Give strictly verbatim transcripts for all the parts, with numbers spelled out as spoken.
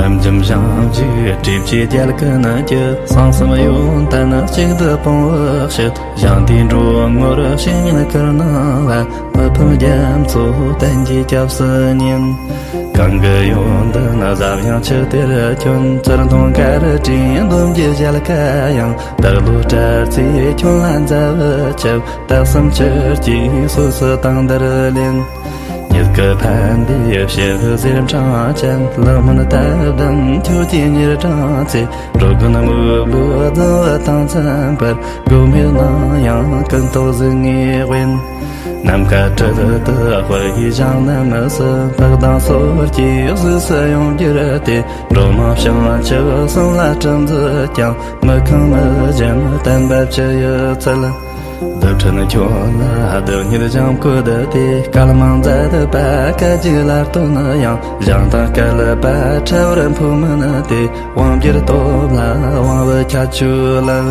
ལམ་འཇམ་ཞིང་འཇིགས་བྲིས་ཀྱི་རྒྱལ་ཀུན་གྱི། གསང་གསུམ་ཡོན་ཏན་གཅིག་ཏུ་སྤུངས་པའི་ཕྱིར། ཞིང་དེའི་འགྲོ་ངོར་བཤེས་གཉེན་བཀུར་གནང་བ། མི་ཕམ་རྒྱ་མཚོ་བསྟན་གྱི་སྐྱབས་སུ་ཉན། གང་གི་ཡོན་ཏན་ཟབ་ཡངས་ཆུ་གཏེར་ཁྱོན། ཙིར་འཐུང་དཀར་དྲིས་འདོམ་གྱི་ཞལ་ཁ་ཡང་། དག་ལོ་སྤྲེལ་ཚེས་ཁྱོན་ལ་མཛའ་བར་ཆིབས། དག་གསུམ་ཆུ་སྐྱེས་སོ་སོ་དང་འདིར་ལེན། ཉིད་ཀྱི་ཕན་བདེའི་ཕྱིར་ཟེར་འཕྲང་ཅན། ལག་སྨོན་བཏབ་དམ་ཁྱོད་ཀྱི་ཉེར་དྲངས་ཚེ། འགྲོ་ཀུན་དམུས་ལོ་རྫོང་བ་དང་འཚམས་པར། སྒོམ་པའི་ནང་ཡང་ཀུན་རྟོག་གཟུགས་བརྙན་དབེན། ནམ་མཁའ་དྲི་དུ་དཔག་གི་ཞིང་རྣམས་སུ། འཕགས་དང་སོར་གྱི་གཟུགས་སུ་ཡོངས་གྱུར་ཏེ། འགྲོ་མང་བྱང་ཆུབ་གསུམ་ལ་གྲུ་འཛིན་ཀྱང་། མི་ཁོམ་མི་ཞུམ་བསྟན་པ་ཅི་ཡི་ཚུལ། རྡུལ་ཕྲན་ཁྱོན་ལ་རྡུལ་སྙེད་ཞིང་བཀོད་དེ། བསྐལ་མང་མཛད་པ་སྐད་ཅིག་ལ་སྟོན་ཡང་། ཞིང་དང་བསྐལ་པ་ཕྲ་བར་འཕོ་མིན་ཏེ། དབང་བསྒྱུར་སྟོབས་ལ་དབང་བའི་ཁྱད་ཆོས་ལགས།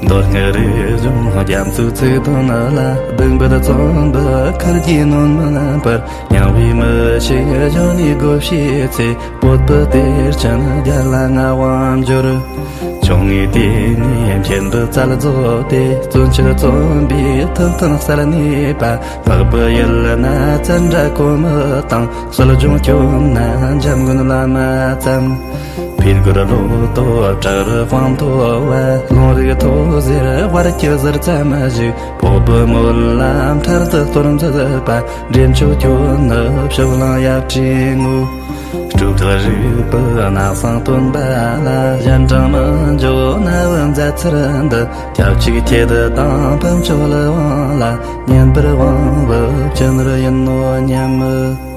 མདོ་སྔགས་རིག་གཞུང་རྒྱ་མཚོའི་ཚིག་དོན་ལ། གདུང་འབོད་རྩོམ་པའི་ཁུར་གྱིས་ནོན་མིན་པར། སྙིང་པོའི་མི་ཤེས་གཞོན་ནུའི་སྒོ་ཕྱེས་ཚེ། བོད་པའི་གཏེར་ཆེན་རྒྱལ་ལ་མངའ་དབང་འབྱོར། བྱུང་ངེས་དེ་ནས་མཁྱེན་པའི་རྩལ་རྫོགས་ཏེ། བརྩོན་འགྲུས་རྩོམ་པའི་ཐུབ་བསྟན་གསལ་གནས་པ། འཕགས་པའི་ཡུལ་ན་ཙནྡྲ་གོ་མི་དང་། གསོ་སྦྱོང་སྐྱོབ་ན་འཇམ་མགོན་བླ་མ་ཙམ། ཕས་རྒོལ་ལོ་ཏོག་བྲག་རི་དཔངས་མཐོ་བ། ལུང་རིགས་མཐོ་ཟེར་དབར་གྱི་ཟུར་ཙམ་ཞིག་བོད་པའི་སྨོན་ལམ་འཕྲལ་དུ་གཏོར་མཛད་པ། འདྲེན་མཆོག་ཁྱོད་ནི་ཕྱོགས་གླང་ཡབ་ཁྲིའི་ངོ་། སྤྲོས་བྲལ་རིག་པའི་གནག་སེང་སྟོན་པ་ལ། གཞན་དྲིང་མི་འཇོག་རྣ་བའི་མཛད་ཚུལ་འདི། སྐྱབས་གཅིག་ཁྱེད་དང་ཕུན་ཚོགས་ལ་དབང་ལ། བསྙེན་པར་དབང་བའི་སྤྱན་རས་ཡིན་ནོ་སྙམ། ལུས་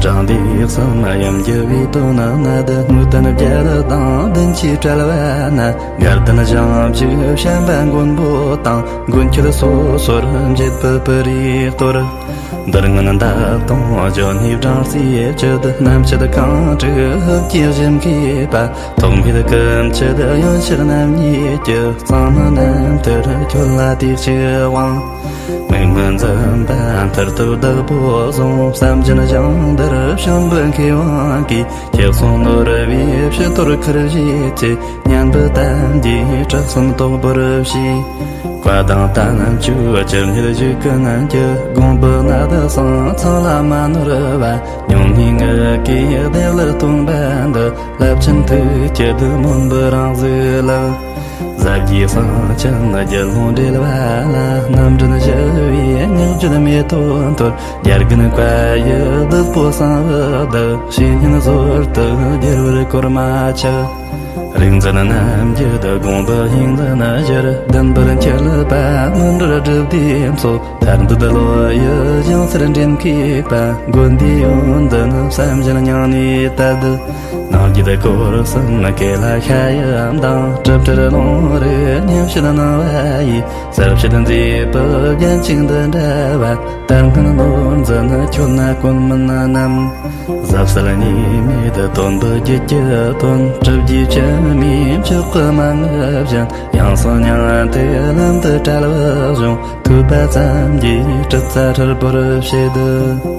འབྲང་སྡེ་གསུམ་ཡུམ་གྱི་བུའི་དོན་གནད། དངོས་བསྟན་བརྒྱད་དང་བདུན་གྱིས་བྲལ་བ་ན། དགའ་ལྡན་བྱང་ཆུབ་བྱམས་པ་མགོན་པོ་དང་། མགོན་ཁྱོད་སོ་སོར་འབྱེད་པའི་པུ་རིའི་གཏོར། འདིར་སྔོན་འདབ་སྟོང་ལྗོན་ནེའི་སྦྲང་རྩིའི་བཅུད། རྣམ་བཅད་གང་དྲུག་ཧུབ་ཀྱིས་བཞིན་གས་པ། ཐོགས་མེད་ཀུན་སྤྱོད་ཡོན་ཕྱིར་རྣམ་གཉིས་ཀྱི། གཙང་མ་རྣམ་ཐར་ཁྱོད་ལ་དེ་ཕྱིར་དབང་། མིག་སྨན་འཛིན་པ་མཐར་ཐུག་བདག་པོ་བཟུང་། བསམ་གྱིས་ཞིང་འདིར་བྱོན་པའི་མཁས་དབང་གིས། ཁྱེད་གསུང་ནོར་བུའི་ཕྱི་དོར་ཁུར་བཞེས་ཚེ། སྙན་པའི་གཏམ་གྱིས་གྲགས་སམ་དོག་པོར་བྱས། བཀའ་དང་བསྟན་བཅོས་ཇི་སྙེད་བཞུགས་ཀུན་གྱི། དགོངས་པའི་གནད་གསང་ཚང་ལ་མ་ནོར་བ། སྙུང་གནས་ངག་གི་བདེ་བླར་སྟོན་པ་འདི། རླབས་ཆེན་ཐུགས་ཀྱི་བདུད་སྨོན་པའི་རང་གཟུགས་ལགས། ཟབ་རྒྱས་གསང་ཆེན་རྒྱུད་ལུང་འགྲེལ་བ་ལ། རྣམ་འདྲེན་ཞི་བའི་སྙིང་རྗེ་མེ་ཏོག་འཐོར། རྒྱལ་རྒན་བཀའ་ཡི་བདུད་པོ་གསང་བའི་བདག། བཤེས་གཉེན་ཟོར་དུ་བསྒྱུར་བར་གོར་མ་ཆག། རིག་འཛིན་རྣམ་བརྒྱད་དགོངས་པའི་དབྱིངས་འཛིན་བཞིར། བདེན་པར་འཁྱིལ་པ་མངོན་འདྲེན་སྒྲུབ་སྡེ་མཚོ། ཐར་འདོད་བློ་ཡི་ཞིང་སར་འདྲེན་མཁས་པ། མགོན་དེའི་ཡོན་ཏན་བསམ་བཞིན་སྙིང་ནས་དད། ནང་རྒྱུད་སྐོར་གསུམ་ཀེ་ལ་ཤ་ཡི་མདངས། གྲུབ་འབྲེལ་ལུང་རིགས་ཉམས་བཤད་གནང་བ་ཡི། གསལ་བྱེད་མཛེས་པའི་རྒྱན་གཅིག་འདི་འདྲ་བ། ལྟར་སྔོན་ནོར་འཛིན་ཁྱོད་ན་ཀུན་མིན་ནམ། ཟབ་གསལ་གཉིས་མེད་སྟོན་པའི་རྒྱུད་ཀྱི་དོན། གྲུབ་བརྒྱའི་ཕྱི་མའི་མཆོག་གི་མན་ངག་བཞིན། ཡང་གསང་མྱང་འདས་ལམ་དུ་བྲལ་བའི་གཞུང་། ཐོས་པ་ཙམ་གྱིས་གྲུབ་རྩ་ཧྲིལ་པོར་བྱེད།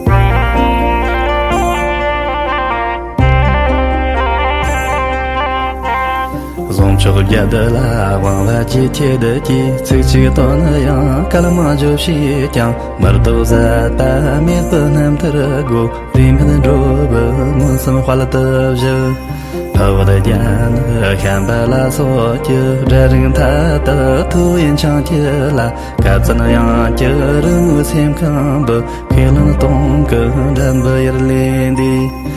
གཟུངས་མཆོག་བརྒྱད་ལ་དབང་བ་ཅི་ཁྱེད་ཀྱིས། ཚིག་གཅིག་དོན་ཡང་བསྐལ་མང་བརྗོད་བྱས་ཀྱང་། མི་ལྡོག་ཟད་པ་མེད་པའི་རྣམ་ཐར་སྒོ། རིས་མེད་འགྲོ་བའི་མངོན་སུམ་དཔལ་དུ་བཞུགས། འཕགས་པ་རྒྱལ་བཤད་ཤམ་བྷ་ལ་སོགས་ཀྱི། སྒྲ་རིག་མཐའ་དག་ཐོས་པའི་འཆིང་བྱེད་ལ། དཀའ་སྩལ་དབྱངས་ཀྱི་རི་མོའི་སེམས་ཁམས་པོ། ཁས་ལེན་སྟོང་གི་འགྲམ་པའི་ཡུལ་ལས་འདས།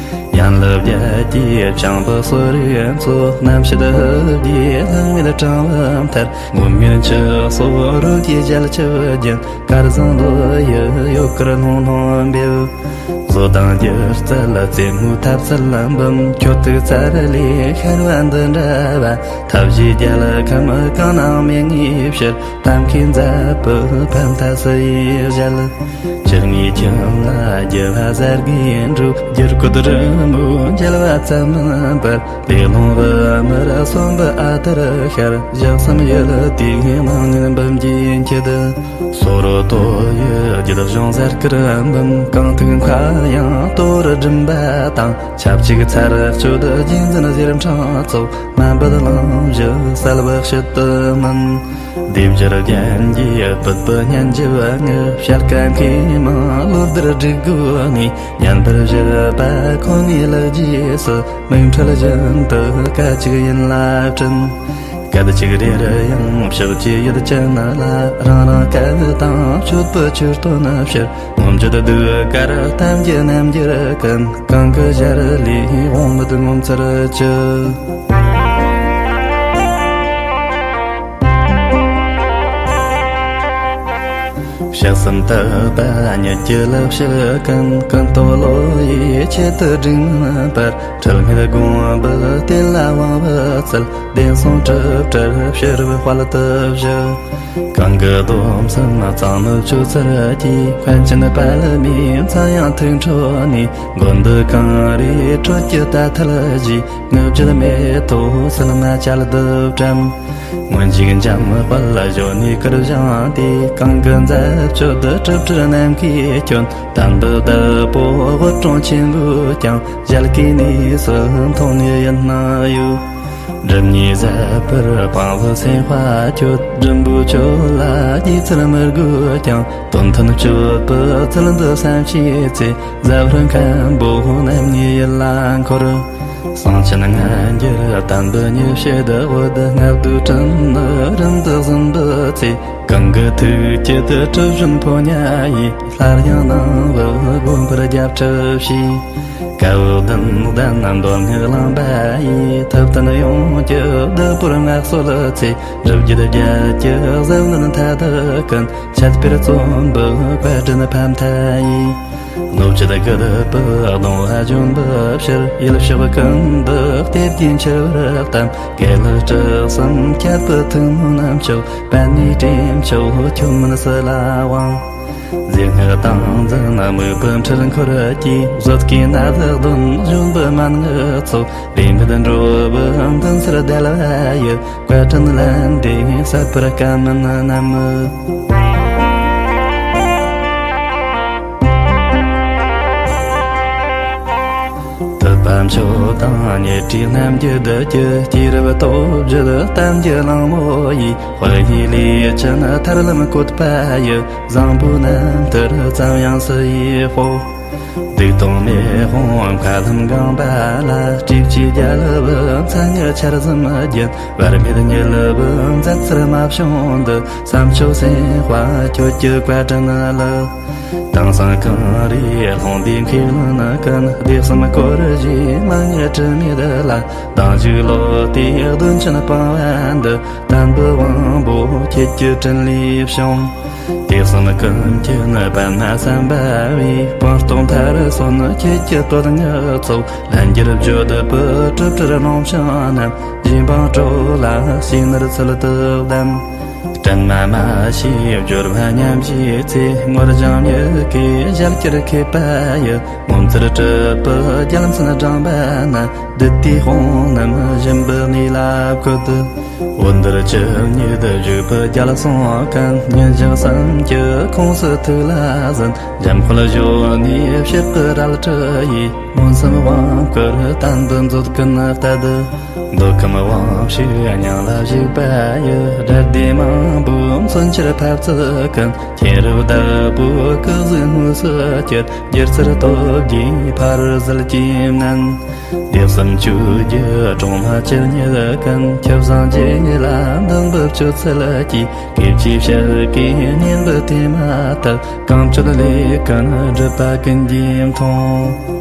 ཡན་ལག་བརྒྱད་ཀྱིས་བཅིངས་པའི་གསོ་རིག་མཚོ། རྣམ་བཤད་ཧཱུྃ་གིས་ལྷང་ངེར་དྲངས་པའི་མཐར། མགོན་མེད་ཆུ་སོགས་རོལ་གྱིས་རྒྱལ་ཆུ་རྒྱུན། སྐལ་བཟང་བློ་ཡི་ཡུལ་དཀར་ལྷུང་ལྷུང་འབེབས། བཟོ་དང་སྒྱུ་རྩལ་རྩེད་མོའི་ཐབས་རྩལ་འབུམ། ཁྱོད་ཐུགས་རྩལ་ལས་ཤར་བ་འདི་འདྲ་བ། ཐབས་ཤེས་རྒྱལ་ཁམས་གང་ན་མེད་ངེས་ཕྱིར། གཏམ་མཁས་མཛད་པའི་ཕན་བཏགས་སུ་ཡིས་བཞད། ཇི་སྙེད་ཁྱིམ་ལ་རྒྱུ་བ་གསར་དགུའི་འགྲོས། བསྒྱུར་བཀོད་རི་ མོའི་མཇལ་བ་ཙམ་མིན་པར། ལས་སློང་བུ་མོར་གསོན་པོ་ཨ་དར་ཤར། ཞག་གསུམ་ཡུལ་དེའི་མང་ངན་འབུམ་གྱིས་འཁྱིད། སོ་རོ་ཏོ་ཡི་རྒྱུད་གཞུང་གསེར་དཀར་འབུམ། རྐང་ཐུག་མཁའ་དབྱིངས་གཏོར་སྒྲིམ་པ་དང་། ཆབས་ཅིག་ཚར་གཅོད་རྗེས་འཛིན་གཟེར་ཕྲེང་ཚོགས། མ་འབད་གླིང་བཞི་གསལ་བའི་དཔྱིད་དུ་སྨིན། སྡེབ་སྦྱར་རྒྱན་གྱིས་སྤུད་པའི་སྙན་འཇེབས་ངེས། བྱ་དཀའ་མཁས་མང་བློ་བདེར་བསྒྲིགས་དགོས་ནས། ཉན་པར་བཞེད་པ་ཁོ་ནའི་ལེགས་རྗེས་སུ། མིག་འཕྲུལ་བཞིན་དུ་སྐད་ཅིག་ཡིན་ལ་དྲན། སྐད་ཅིག་རེ་རེ་ཡང་ཕྱོགས་ཀྱི་ཡུལ་ཅན་ལ། རང་རང་སྐད་དང་མཆོད་པའི་མཆོད་རྟེན་ཕྱིར། ངོམས་བརྗོད་ཟློས་གར་གཏམ་གྱི་རྣམ་འགྱུར་ཀུན། གང་གི་ཞལ་ལས་དབང་མེད་ངོ་མཚར་གྱི། ཕྱག་གསུམ་བཏབ་པ་ཉིད་ཀྱི་ལེགས་བཤད་ཀུན། ཀུན་རྟོག་བློ་ཡི་ཆེད་དུ་བསྒྲིགས་མིན་པར། འཁྲུལ་མེད་དགོངས་པའི་གཏེར་ལ་དབང་བུ་བསྩལ། བདེན་གསུང་གྲུབ་གྲུབ་ཕྱིར་བུ་དཔལ་དུ་བཞུགས། གང་གི་སྡོམ་གསུམ་གཙང་མའི་སྤྱོད་ཚུལ་གྱིས། མཁན་ཆེན་དཔལ་མོའི་མཚན་ཡང་ཐུགས་འཕྲོག་ནས། མགོན་འདི་གངས་རིའི་ཁྲོད་ཀྱི་དར་ཐལ་བཞིན། ངུ་བཅུད་མེ་ཏོག་སིལ་མ་བཅལ་དུ་བཀྲམ། སྔོན་འཇུག་འཇམ་དཔལ་གཞོན་ནུའི་སྐུར་བཞེངས་ཏེ། གང་གི་མཛད་སྤྱོད་གྲུབ་གྲུབ་ནམ་མཁའི་ཁྱོན། དམ་པའི་བདག་པོ་དབུ་དྲུང་ཆེན་པོས་ཀྱང་། ཞལ་གྱི་གནས་སུ་མཐོང་ནས་ཡིད་སྣང་ཡུག་སྒྲིབ་གཉིས་ཟད་པར་སྤངས་པའི་སེམས་དཔའ་ཁྱོད། སྒྲིན་པོ་ཆེ་ལ་དགྱེས་ཚུལ་མི་དགོས་ཀྱང་། དོན་མཐུན་སྤྱོད་པའི་ཚུལ་འདི་བསམ་ཤེས་ཚེ། ཟབ་རིམ་མཁན་པོ་རྣམ་གཉིས་ཡིད་ལ་འཁོར། གསང་ཆེན་སྔ་འགྱུར་དམ་པའི་ཉི་ཕྱེད་འོད། ལྔ་བདོའི་སྤྲིན་ནི་རིམ་དུ་ཟིན་པའི་ཚེ། གང་གི་ཐུགས་བསྐྱེད་དུ་གྲུབ་བཞིན་ཕོ་ཉ་ཡིས། སླར་ཡང་སྣང་བའི་དགོན་པར་རྒྱབ་ཁྲིད་བྱས། བཀའ་བདུན་ལྡན་མདོ་སྔགས་གླིང་པ་ཡིས། ཐུབ་བསྟན་ཡོངས་ཀྱི་བདག་པོར་མངའ་གསོལ་ཚེ། རིགས་རྒྱུད་རྒྱལ་གྱི་ཟབ་ལམ་མཐའ་དག་ཀུན། འཆད་སྤེལ་རྩོམ་པའི་བཀའ་དྲིན་ཕ་མཐའ་ཡས། གནོད་བྱེད་རྒུད་པའི་གདུང་བ་ལྗོན་པའི་ཕྱིར། ཡུལ་ཕྱོགས་ཀུན་ཏུ་གཏེར་གྱི་འཆར་བར་གཏམས། དགེ་ལེགས་གྲུ་གསུམ་ཁྱབ་པའི་ཐུན་མོང་མཆོག་པད་ནས་སྤྲིན་མཆོག་ཁྱོད་མུན་སེལ་ལ་དབང་། རྫས་སྔགས་ཏིང་འཛིན་དམིགས་པའི་འཕྲུལ་འཁོར་གྱིས། བཟོད་དཀའི་ནད་གདོན་གཞོན་པའི་མན་ངག་ཚོགས། རེ་མེད་འགྲོ་བའི་མདུན་སར་བརྡལ་བ་ཡི། བཀའ་དྲིན་ལན་འདེབས་ཟབ་པར་བཀའ་མིན་སྣམས། ཐུབ་པ་མཆོག་དང་ཉེ་བྲིས་རྣམས་ཀྱི་བདུད་ཀྱི། སྐྱེས་རབས་སྟོབས་བརྒྱད་གཏམ་གྱི་གླེང་མོ་ཡིས། དཔལ་གྱི་ལས་ཅན་ཐར་ལམ་བཀོད་པ་ཡི། བཟང་པོའི་རྣམ་ཐར་ཙམ་ཡང་སྲིད་ཡུལ་དཔོག་སྡིག་ལྟུང་མེ་དཔུང་མཁའ་ལྷུང་གང་པ་ལ། སྲིད་ཀྱི་རྒྱལ་པོའི་མཚན་ཉིད་ཆར་ཟིམ་རྒྱུན། བར་མེད་ཉིད་པའི་མཛད་ཚུལ་མ་བྱུང་དུ། བསམ་མཆོག་སེམས་དཔའ་ཁྱོད་ཀྱི་བཀའ་དྲིན་ལ། དེང་སང་གངས་རིའི་ལྷུང་བསྡུས་མཁས་བླུན་ཀུན། སྡེ་གསུམ་སྐོར་བཞིའི་མན་ངག་དྲི་མེད་ལ། དང་བཅུག་ལོ་དེའི་གདོན་ཆེན་སྤངས་པ་འདི། དམ་པའི་དབང་པོ་ཁྱེད་ཀྱི་དྲིན་ལས་བྱུང་། དེ་གསུམ་ཀུན་གྱི་ནི་པདྨ་སམ་བྷ་བའི། སྤངས་རྟོགས་མཐར་སོན་ཁྱེད་ཀྱི་བསྟོད་བསྔགས་ཚོགས། ལྷན་གྱིས་བརྗོད་པའི་གྲུབ་སྤྲུལ་ཀློང་ཆེན་རྣམས། རྗེ་འབངས་གྲོགས་ལ་ཞུས་ནས་ཚུལ་དུ་གདམས། དྲན་མ་མ་ཤེས་སྦྱོར་བ་ཉམས་བཞེས་ཚེ། ངོར་སྦྱངས་མྱུ་གུའི་ཞལ་གྱེར་མཁས་པ་ཡི། ངོ་མཚར་གྲུབ་པའི་རྒྱལ་མཚན་བགྲངས་པ་ན། བདུད་སྡེའི་དཔུང་རྣམས་སྦྱིན་པའི་གནས་ལ་བཀོད། འོད་འདར་ཅི་སྙེད་བཞུགས་པའི་རྒྱལ་སྲུང་ཀུན། ཉིན་ཞག་གསུམ་གྱི་ཁོངས་སུ་ཐུགས་ལ་ཟིན། འཇམ་དཔལ་གཞོན་ནུའི་ཕྱག་གི་རལ་གྲི་ཡིས། མངོན་སུམ་དབང་བསྐུར་བསྟན་པའི་མཛོད་ཀུན་གཏད། མདོ་ཁམས་དབང་ཕྱུག་སྙིང་ལ་བཞུགས་པ་ཡི། དགྲ་སྡེ་མང་པོའི་མཚོན་ཆར་ཕབ་ཚུལ་ཀུན། མཁྱེན་རབ་བདག་པོའི་སྐུ་གཟུགས་དངོས་སུ་བསྐྱེད། སྒྱུ་རྩལ་སྟོབས་ཀྱིས་ཕ་རོལ་ཟིལ་གྱིས་མནན། སྡེ་གསུམ་ཆོས་བརྒྱུད་སྲུང་མ་ཇི་སྙེད་ཀུན། ཁྱབ་བཟང་རྗེ་ལ་འདུན་པའི་སྤྱོད་ཚུལ་གྱིས། སྐད་ཅིག་ཕྱག་གིས་བསྙེན་པའི་དེ་མ་ཐག་གང་སྤྱོད་ལས་ཀུན་སྒྲུབ་པ་ཀུན་གྱིས་མཐོང་།